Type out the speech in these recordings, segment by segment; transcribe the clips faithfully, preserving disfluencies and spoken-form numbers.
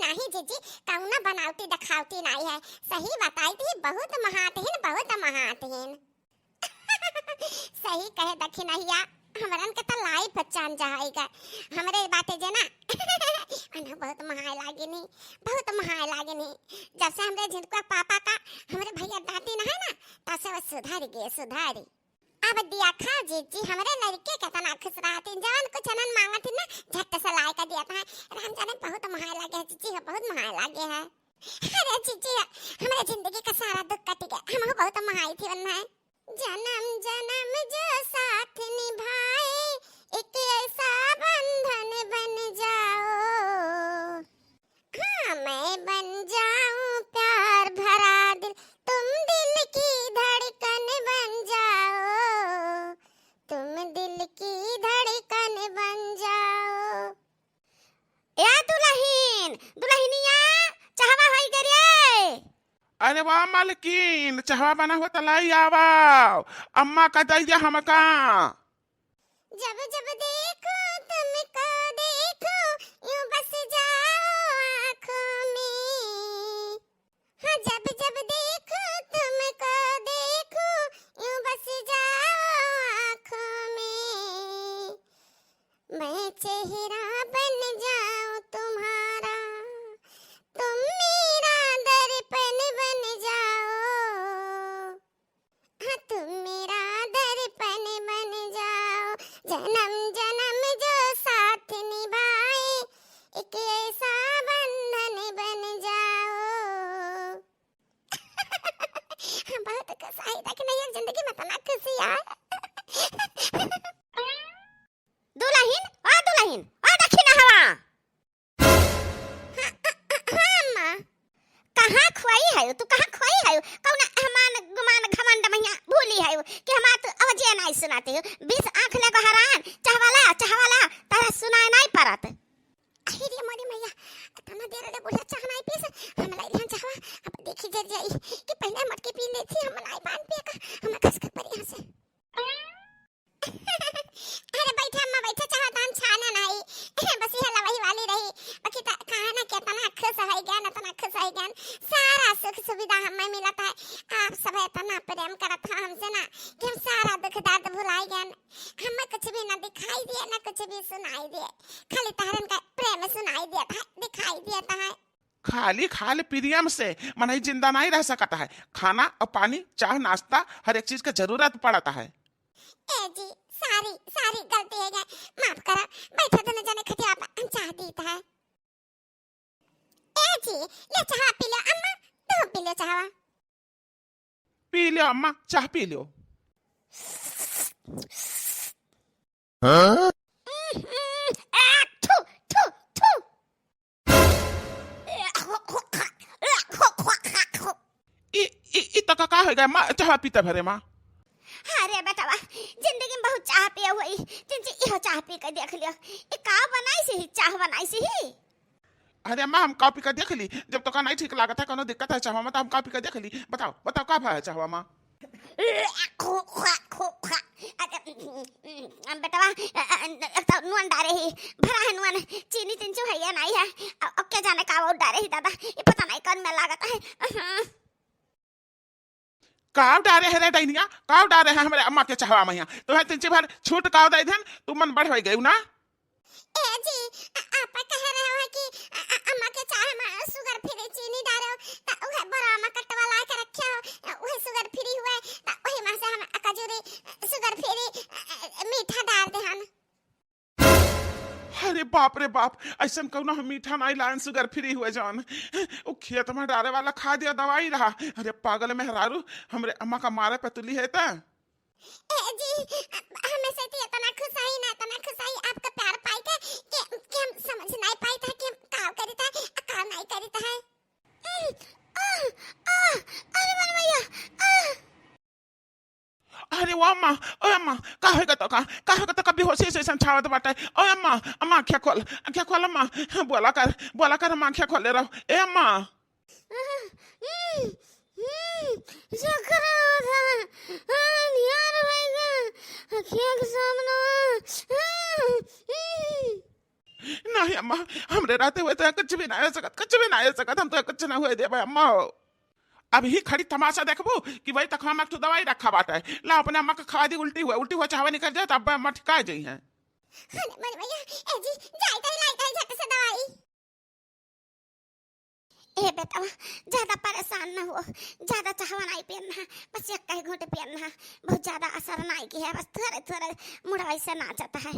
अही जीजी, कउनो बनावटी देखावटी नाई है। सही बताइत ही, बहुत महात हिन, बहुत महात हिन। सही कहे दखिनहिया, हमरन के त life change होइ गए। हमरे बाटे जे ना, अना बहुत महाए लागिनी, बहुत महाए लागिनी। जब से हमरे झिनकुआ पापा का हमरे भइया डांटी ना है ना, तब से वो सुधर गए, सुधर। अब दिया खाओ जीजी, हमरे लड़के केतना खुश रहत हिन, जवन कुछ अनन मांगत हिन ना, झट से लाए का दिया था। राम जाने बहुत महाए लागे है जीजी, हो बहुत महाए लागे है। अरे जीजी, हमरे जिंदगी का सारा दुख कट गया, हमहू बहुत महाई थी वरना है। जन्म जन्म जो साथ निभाए, एक ऐसा बंधन बन जाओ। हाँ, मैं बन जाऊं प्यार भरा दिल, तुम दिल की धड़कन बन जाओ, तुम दिल की धड़कन बन जाओ। ए दुलहिन, दुलहिनिया, चहवा होई गे रे। अरे वाह मालकिन, चहवा बना हो त लाई आवा, अम्मा का दइया हमका। जब जब देखूं तुमको देखूं, यूं बस जाओ आंखों में। हाँ, जब जब देखूं तुमको देखूं, यूं बस जाओ आंखों में। मैं चेहरा बन जाऊं तुम्हारा, तुम मेरा दर्पण बन जाओ। हाँ, तुम मेरा दर्पण बन जाओ, जन्म जन्म जो साथ निभाए, एक ऐसा बंधन बन जाओ। बहुत खुश आई, लेकिन ये जिंदगी में इतना खुशी है। दुलहिन, ओ दुलहिन, ओ दखिनहवा। हाँ, हाँ, हाँ, अम्मा। कहाँ खोई है तू, कहाँ खोई है? कौन अहमान, गुमान, घमंड महिया भूली है कि हमार तू आवाजे नाई सुनाती हो? बीस आँख ले बहरान, चहवाला, चहवाला, तारा सुनाए नाई परत। अरे रे मोरी मैया, इतना देर ले बुढ़िया चाह नाई पीस, हम लाई लिहन चाहवा। अब देखी जर जाई कि पहले मटके पी ले थी, हम नाई पान पिए का, हम खस कर परी यहाँ से। अरे बैठा अम्मा, बैठा, चाहत हम छाना नाई। बस यह लवही वाली रही। बाकी त-, कहा ना कितना खुश होइ गया, इतना खुश होइ गया। सारा सुख सुविधा हमें मिलत है। आप सब इतना प्रेम करत हो हमसे ना कि हम सारा दुख दर्द भुलाई गए। हमें कुछ भी ना दिखाई दिए, ना कुछ भी सुनाई दिए। खाली तहरन का प्रेम सुनाई दिया था, दिखाई दिया था। खाली खाल प्रेम से मनई जिंदा नाई रह सकत है। खाना और पानी, चाह, नाश्ता, हर एक चीज के जरूरत पड़त है। ए जी, सारी, सारी गलती है गए, माफ करा। बैठा दोनों जने खटिया पर, हम चाह दीत है। ए जी, ले चाह पी लो अम्मा, तू पी लो चाहवा। पी लो अम्मा, चाह पी लो। हाँ? ए, थू, थू, थू। ई, ई, ई तका का हो गया माँ, चाह पीते भरे माँ? अरे बेटवा, जिंदगी में बहुत चाह पिए हुई, जिंदगी इहो चाह पी के देख लियो। ई का बनाई सी ही, चाह बनाई सी ही। अरे माँ, हम का पी के देख ली, जब तोका नहीं ठीक लागत है, कोनो दिक्कत है चाहवा में, तो हम का पी के देख ली। बताओ, बताओ का भा है चाहवा में? खो, खो, खो, खो। अरे, बेटवा, एक तो नून डारे ही, भरा है नून, चीनी तिनचू है या नहीं है, अब, अब क्या जाने का वो डारे ही दादा, ये पता नहीं कौन में लागत है। काव डारे है रे डैनिया, काव डारे है हमरे अम्मा के चाहवा में? यहाँ तो है तिनची भर छूट काव दे देन, तू मन बढ़ हो गई ना। ए जी, आ-, आप कह रहे हो कि आ-, आ-, अम्मा के चाह में sugar free चीनी डारे हो, त उहे बड़ा अम्मा कटवा ला के रखे हो, उहे sugar free हुए, त वही में से हम खजूरी sugar free, अ, अ, मीठा डार दे हम। अरे बाप रे बाप, ऐसन कौनो हम मीठा नाई लायन sugar free हुए जौन। उ खेत में डारे वाला खाद या दवाई रहा। अरे पागल मेहरारू, हमरे अम्मा का मारे पे तुली है त। ए जी, हमें से तो इतना खुश आई ना, इतना खुश आई आपका प्यार पाई के, कि, कि हम समझ नहीं पाई था कि हम काव करी था, काव नहीं करी था। उम, आह, आह, अरे मन मैया, आह। अरे वाह अम्मा, ओ अम्मा, का होइगा तोका, का होइगा तोका, बेहोशी से ऐसन छावत बाटे। ओ अम्मा, अम्मा आँखिया खोल, आँखिया खोल अम्मा, बोला कर, बोला कर अम्मा आँखिया खोले रहो। ए अम्मा। हम्म, हम्म, चक्कर आवत है, हाँ, निहार भइगा, अखिया के सामने, हाँ, हम्म। नहीं अम्मा, हमरे रहते हुए तो कुछ भी ना हो सकत, कुछ भी ना हो सकत, हम तो कुछ ना हुए देबे अम्मा हो। अबही खड़ी तमाशा देखबू कि वही तक हम एक ठो दवाई रखा बाटे, ला अपने अम्मा के खवा दी, उल्टी हुए, उल्टी हुए चाहवा निकल जाए तो अब्बा अम्मा ठिका जाई हैं। अरे मोर भैया, ए जी, जाई तो लाई तो झट से दवाई। ए बेटवा, ज्यादा परेशान न हो, ज्यादा चाहवा नहीं पियन है, बस एक ही घूंट पियन है, बहुत ज्यादा असर नहीं की है, बस थोड़े थोड़े मुड़वा से नाचत है।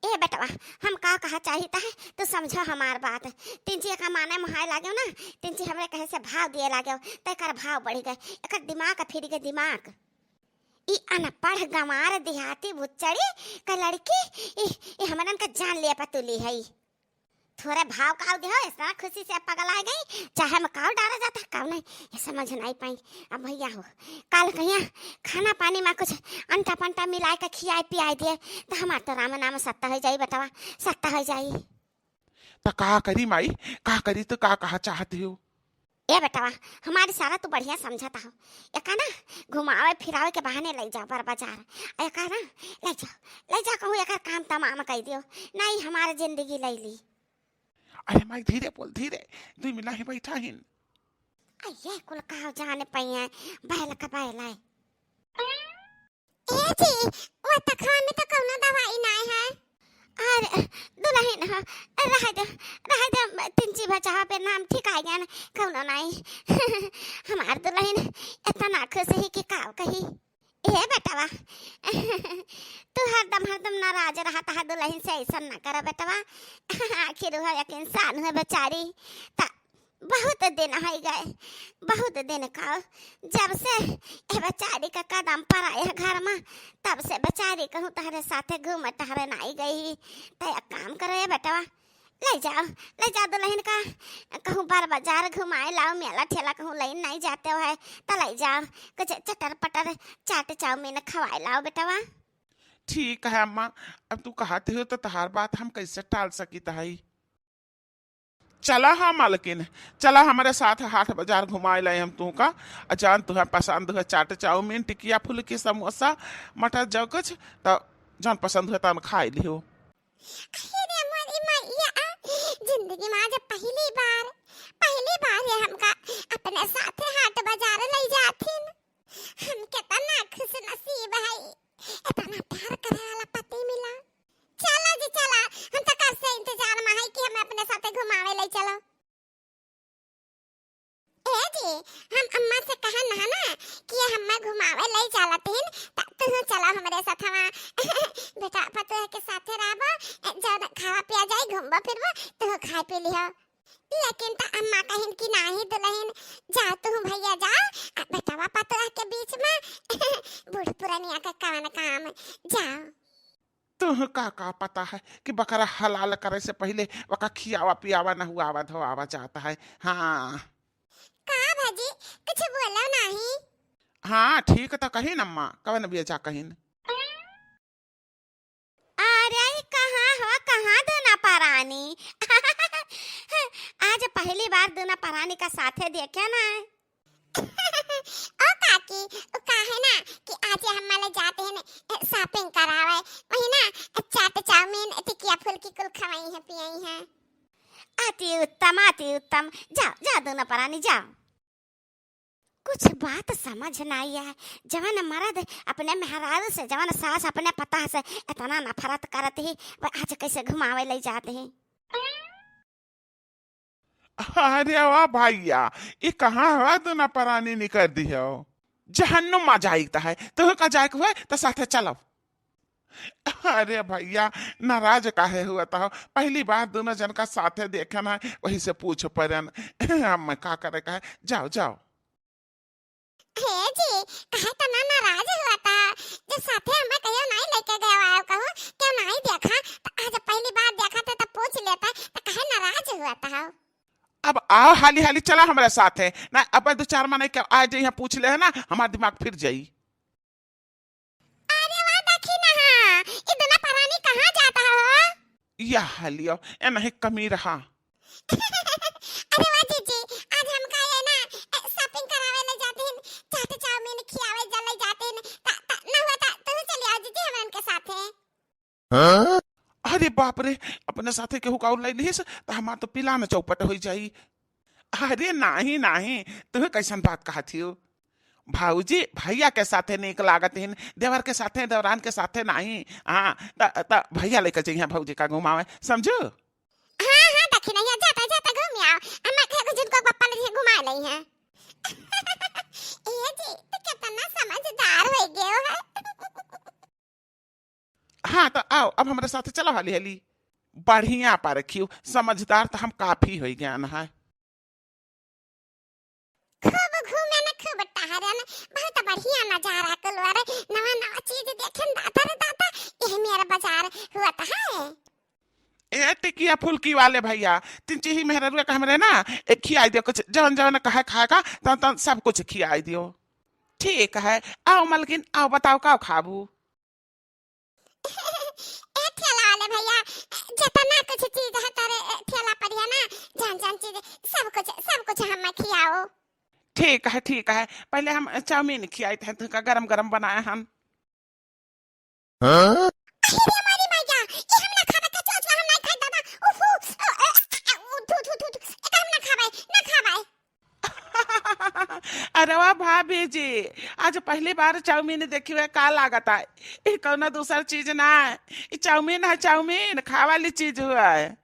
ए बेटवा, हम का कहा चाहित है, तू समझो हमार बात। तिनची का माने मोहाए लागेव ना, तिनची हमरे कहे से भाव दिए लागेव, त एकर भाव बढ़ी गए, एकर दिमाग फिर गए दिमाग। ई अनपढ़ गंवार देहाती बुच्चड़ी का लड़की, ई, ई हमरन का जान लिए पतुली है। थोरे भाव काव दिहो, इतना खुशी से पगला गई, चाहे में काव डारा जाता है, काव नहीं, ये समझ नहीं पाई। अब भैया हो, काल कहिया खाना पानी में कुछ अंटा पंटा मिलाए के खियाए पियाए दिए, तो हमार तो राम नाम सत्ता हो जाई बेटवा, सत्ता हो जाई। तो का करी माई, का करी, तो का कहा चाहती हो? ए बेटवा, हमारी सारा तू बढ़िया समझता हो, एका ना घुमावे फिरावे के बहाने ले जाओ बर बाजार, एका ना ले जाओ, ले जाओ, कहूँ एकर काम तमाम कर दियो, नहीं हमारे जिंदगी ले ली। अरे माई, धीरे बोल, धीरे, दुई मिला ही बैठा हिन। आ, ये कुल काव जाने पइया, बैल का बैल है। ए जी, वो तखवा में तो कौनो दवाई नाय है। अरे, दुलहिन ह, रह दे, रह दे, तिनची बचावा पे नाम ठीक आ गया ना, कौनो नाय। हमार दुलहिन इतना खुश ही कि काव कही। ए बेटवा, तू हरदम, हरदम नाराज रहता है दुलहिन से, ऐसा ना करो बेटवा। आखिर वह एक इंसान है बेचारी, त बहुत दिन होइ गए, बहुत दिन का, जब से ए बेचारी का कदम पर आए घर में, तब से बेचारी कहूँ तहरे साथे घूमे टहरे नाई गई। त एक काम करो ए बेटवा, ले जाओ, ले जाओ दुलहिन का, कहूँ बार बाजार घुमाए लाओ, मेला ठेला कहूँ लेन नाई जाते हो है, त ले जाओ, कुछ चटर पटर चाट चाउमीन खवाए लाओ बेटवा। ठीक है अम्मा, अब तू कहत हो तो तहार बात हम कैसे टाल सकित हई। चला हाँ मालकिन, चला हमरे साथ हाट बाजार घुमाए लाई हम तू का। आ जान तुहे पसंद हुए चाट चाउमीन, टिकिया फुल्की, समोसा, मटर जो कुछ, त जौन पसंद हुए तौन खाए लिहो। अरे मोरी मैया, जिंदगी में आज पहली बार, पहली बार ये हमका अपने साथे हाट बाजार ले जाथिन। हम कितना खुश नसीब है, इतना प्यार करे वाला पति मिला। चला जी चला, हम तो कब से इंतजार में है कि हमें अपने साथे घुमावे ले चलो। ए जी, हम अम्मा से कहन है ना कि ये हमें घुमावे ले चलत हिन, त तू चला हमरे साथवा। बेटा पतोह के साथे रहबो, जौन खावा पिया जाई, घूमबो फिरबो, तू खाए पी लिहो। लेकिन त अम्मा कहिन कि नाही दुलहिन, जा तू भैया जा, आ बेटवा पतोह के बीच में बूढ़ पुरनिया के कवन काम, जाओ। तुह का, का पता है कि बकरा हलाल करे से पहिले ओका खियावा पियावा नहुआवा धोआवा जाता है। हाँ। का भजी, कुछ बोलो नाही। हाँ, ठीक त कहिन अम्मा, कवन बेजा कहिन। अरे, ई कहाँ हो, कहाँ दूना परानी? आज पहली बार दूना परानी का साथे देखे ना। ओ काकी, उ काहे ना कि आज हम ले जाते हैं न, shopping करावे, वही ना चाट चाउमीन टिकिया फुल्की कुल खवाई है पियाई है। अति उत्तम, अति उत्तम, जाओ, जाओ दूना परानी जाओ। कुछ बात समझ ना आई है, जवन मर्द अपने मेहरारू से, जवन सास अपने पतोह से इतना नफरत करत ही, वो आज कैसे घुमावे ले जात ही? अरे वाह भैया, ई कहाँ हवा दूना परानी निकर दिहो? जहन्नुम मा जाइत है, तुह का जाए के हुए त साथे चलो। अरे भैया, नाराज काहे हुआ था? पहली बार दूना जन का साथे देखन है, वही से पूछ परन। हम का करे का है? जाओ, जाओ। हे जी, काहे तना नाराज हुआ था? जो साथे हमें कहियो नाई लेके गए आयो कहूँ, क्यों नाई देखा? त आज पहली बार देखा था तो पूछ लेता, त काहे नाराज हुआ था? अब आओ हाली हाली चला हमरा साथे। ना, अब दो चार माने के आ जाई, यहाँ पूछ ले है ना, हमार दिमाग फिर जाई। अरे वाह, देखी ना, हाँ, ई दूना परानी कहाँ जाता हो? या हालियो, ए नहीं कमी रहा। अरे वाह जीजी, आज हमका ये ना, ए, shopping करावे ले जाते हैं, चाट चाउमीन खियावे जले जाते हैं, ता, ता, ना हुआ ता, तू चली आओ जीजी हमन के साथे। हाँ? अरे बाप रे, अपने साथे केहू का और लइ लिहिस, त हमार तो पिलान चौपट होइ जाई। अरे नाही, नाही, तुहे कैसन बात कहत हियो? भौजी भैया के साथे नीक लागत हिन, देवर के साथे, देवरान के साथे नाही। हाँ, त, त भैया लइके जइहें भौजी का घुमावे, समझू? हाँ, हाँ, दखिनैया, जाता, जाता घूम आओ। अम्मा के कुछ उनको पप्पा ले घुमा लइहें। ए जी, तू कितना समझदार होइ गयो है। हाँ, त आओ, अब हमरे साथे चलो हाली हाली। बढ़िया पारखियो, समझदार त हम काफी होइ गया न है। खूब घूमे न, खूब टहरे न, बहुत बढ़िया नजारा कुल बारे, नवा नवा चीज देखे न दादा रे दादा, यही मेरा बाजार हुआ त है। ए टिकिया फुल्की वाले भैया, तीन चीही मेहररुआ का हमरे ना, एक खियाई दियो कुछ, जवन जवन कहे खाए का, तवन तवन सब कुछ खियाई दियो। ठीक है, आओ मलकिन, आओ बताओ का खाबू? ए ठेला वाले भैया, जितना कुछ चीज है तोरे ठेला पर है ना, जौन जौन चीज, सब कुछ, सब कुछ हमें खियाओ। ठीक है, ठीक है, पहले हम चाउमीन खियाइत हैं, तुमका गरम गरम बनाए हन। हाँ? अरे रे मारी मैया, ये हम ना खाबे, कचुआ, कचुआ हम ना खाई दादा। उफू, अ, अ, अ, अ, उ, थू, थू, थू, थू, ये हम ना खाबे, ना खाबे। अरे वाह भाभी जी, आज पहली बार चाउमीन देखी हुए, का लागत है? ये कौनो दूसर चीज ना है, ये चाउमीन है, चाउमीन खाए वाली चीज हुआ है।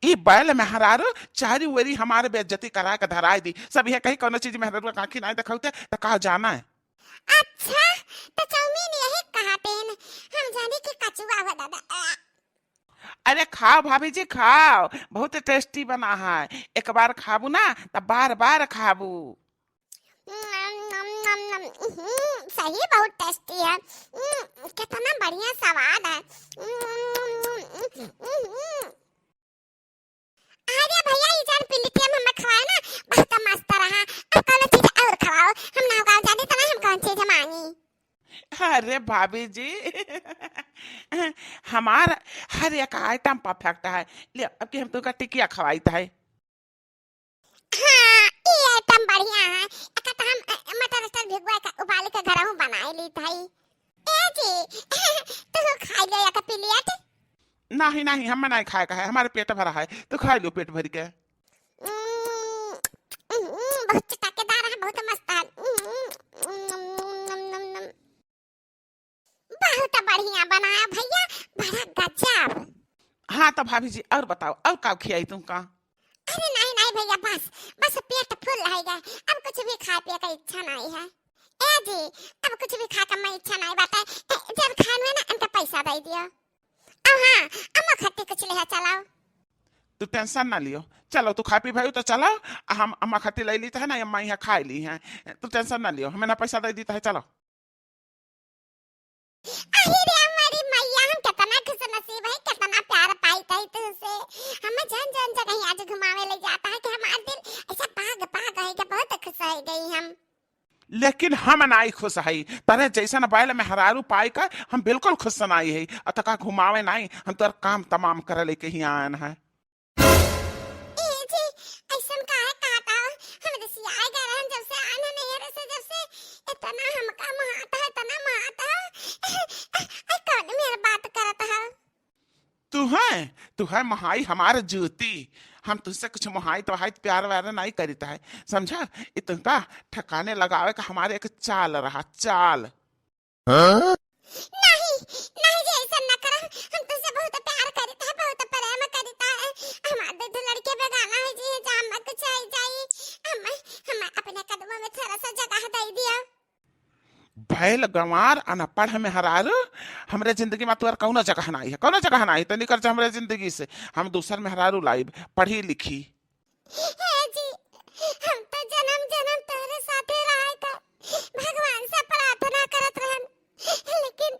ई बैल मेहरारू चारी ओरी हमार बेइज्जती करा के धराई दी। सब ये कही कौनो चीज मेहरारू का आँखी नाई देखौते त का जाना है। अच्छा, त चाउमीन यही कहा पेन, हम जानी कि कचुआ हो दादा। अरे खाओ भाभी जी खाओ, बहुत tasty बना है। एक बार खाबू ना त बार बार खाबू। नम, नम, नम, नम। हम्म, सही बहुत tasty है। हम्म, कितना बढ़िया स्वाद है। हम्म, हम्म, हम्म। अरे भैया, ई जौन प्लेटिया में हमें खवाए ना, बहुत मस्त रहा। अब कौनो चीज और खवाओ, हम ना गाँव जाने तो ना हम कौन चीज मांगी। अरे भाभी जी, हमार हर एक item perfect है। ले, अब की हम तुमका टिकिया खवाइत है। हाँ, ई item बढ़िया है। एका तो हम, अ, मटर उटर भिगवा के उबाल के घरहू बनाए ली थई। ए जी, तू खा ले एक प्लेट। नहीं, नहीं, हमें नहीं खाए का है, हमारे पेट भरा है, तू खा लो पेट भर के। उम्म, उम्म, बहुत चटकेदार है, बहुत मस्त है। उम्म, उम्म, नम, नम, नम, नम। बहुत बढ़िया बनाया भैया, बड़ा गजब। हाँ तो भाभी जी, और बताओ, और का खियाई तुमका? अरे नहीं, नहीं भैया, बस, बस पेट full है गा, अब कुछ भी खाए पिए का इच्छा नहीं है। ए जी, अब कुछ भी खाए का मैं इच्छा नहीं बाटे। ए, जब खाए में ना, इनका पैसा दे दियो। अब हाँ, अम्मा खातिर कुछ ले चलाओ। तू tension ना लियो, चलो तू खा पी भाई तो चलो, हम अम्मा खातिर ले लीत है ना, अम्मा यहाँ खाए ली हैं, तू tension ना लियो, हमें ना पैसा दे दीत है, चलो। अरे रे हमारी मैया, हम कितना खुशनसीब है, कितना प्यार पाइत है तुमसे। हमें जौन जौन जगह आज घुमावे ले जाता है कि हमार दिल ऐसा बाग बाग है कि बहुत खुश हो गई हम। लेकिन हम नाई खुश है, तरे जैसन बैल मेहरारू पाई का हम बिल्कुल खुश नाई है। अतका घुमावे नाई, हम तोर काम तमाम करे लेके ही आयन है। ए जी, ऐसन काहे कहत हो? हम रिसियाए गए रहन जब से आना नहीं है, से जब से इतना हमका महात है, इतना महात है। ऐ कौन मेर बात करत हो? तू है, तू है महाई हमार जूती। हम तुझसे कुछ मोहाई तोहाई प्यार व्यार नहीं करीत है, समझा? ये तुमका ठिकाने लगावे का हमारे एक चाल रहा, चाल। हाँ? नहीं, नहीं जी, ऐसा ना करा। हम तुझसे बहुत प्यार करीत है, बहुत प्रेम करीत है। हमारे दो लड़के बेगाना है जी, जान मत कुछ आई जाई। हम, हम अपने कदमों में थोड़ा सा जगह दे दिया। बैल गंवार अनपढ़ मेहरारू, हमरे जिंदगी में तोर कौनो जगह नहीं है, कौनो जगह नहीं, तो निकल जा हमरे जिंदगी से। हम दूसर मेहरारू लाइब, पढ़ी लिखी। हे जी, हम तो जन्म जन्म तोहरे साथे रहे का भगवान से प्रार्थना करत रहन, लेकिन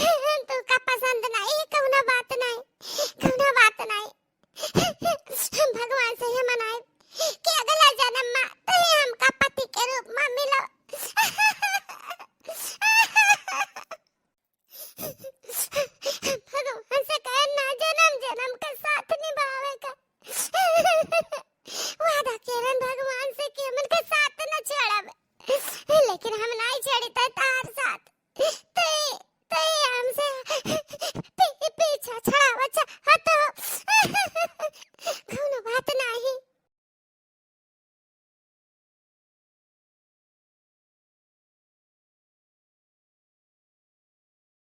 हम तुमका पसंद नहीं, कौनो बात नहीं, कौनो बात नहीं। हम भगवान से ये मनाए,